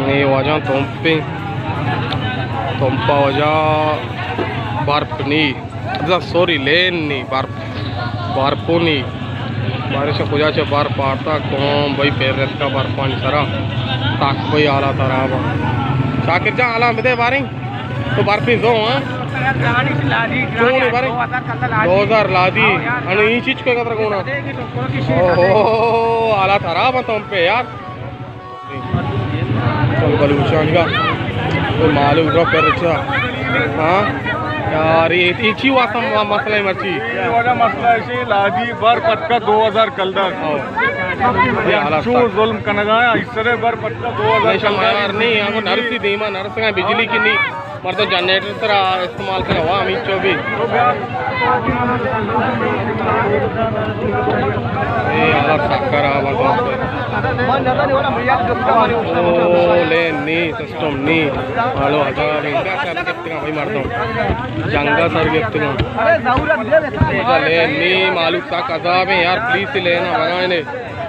اے واجہ تمپیں، تمپا واجہ برپ نی، سوری، لین نی، برپ، برپو نی۔ بارش کجا چہ برپ آرتا، قوم بھائی پیر رتکا برپانی سرا۔ تاک بھائی حالات خراب آں۔ شاکر جان، حالاں بدے باریں۔ تو برپی زو، ہاں؟ چون باریں؟ دو ہزار لادی۔ انو ای چیز کو قدر کونا؟ اوہو، حالات خراب آں تمپے یار۔ چل بلوچان کا تو مالو رو کر چا۔ ہاں یار، یہ یہ چی واسطہ م- مسئلہ ہے مرچی؟ یہ والا مسئلہ ہے، لادی بار پٹکا دو ہزار کلدار۔ ہاں۔ یہ حالات چو تھا۔ ظلم کنگا ہے، اس طرح بار پٹکا دو ہزار نہیں، شما کلدار۔ یار، نہیں، ہم نرسی دیما، نرسگا بجلی کی نہیں۔ مردم جنریٹر سرا استعمال کنگ وا ہمینچو بھی۔ اے حالات سک خراب آں۔ او، لین نی، سسٹم نی۔ مالو عذاب ایں۔ کیا سر گپتگاں بھائی مردم؟ جنگا سر گپتگاں۔ لین نی، مالو سک عذاب ایں یار، پلیس لینا بنائنے۔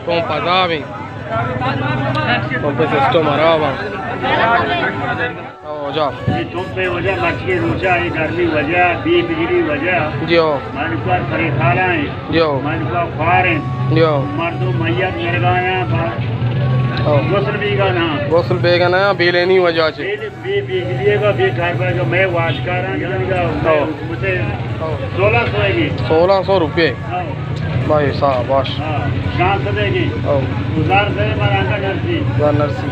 تو عذاب ایں۔ تو پہ سسٹم خراب آں۔ او جا۔ یہ تمپے وجہ، مرچی روچا، یہ گرمی وجہ، بے بجلی وجہ۔ جی ہو۔ مالکار پریشان ہیں۔ جی ہو۔ مالکار خوار ہیں۔ جی ہو۔ مردم میت مرگایا با-، او۔ غسل بیگا نا۔ غسل بیگا نا، بے لینی وجہ چے۔ بے، بے بجلی کا، بے گھر پر جو میں واجکاراں جنگا، میں او۔ مجھے او۔ سولہ سو ہے یہ۔ سولہ سو روپے۔ او۔ بھائی صاحب، باش۔ ہاں، شان سے دے گی۔ او۔ گزار سے مارا کا نرسی۔ گزار نرسی۔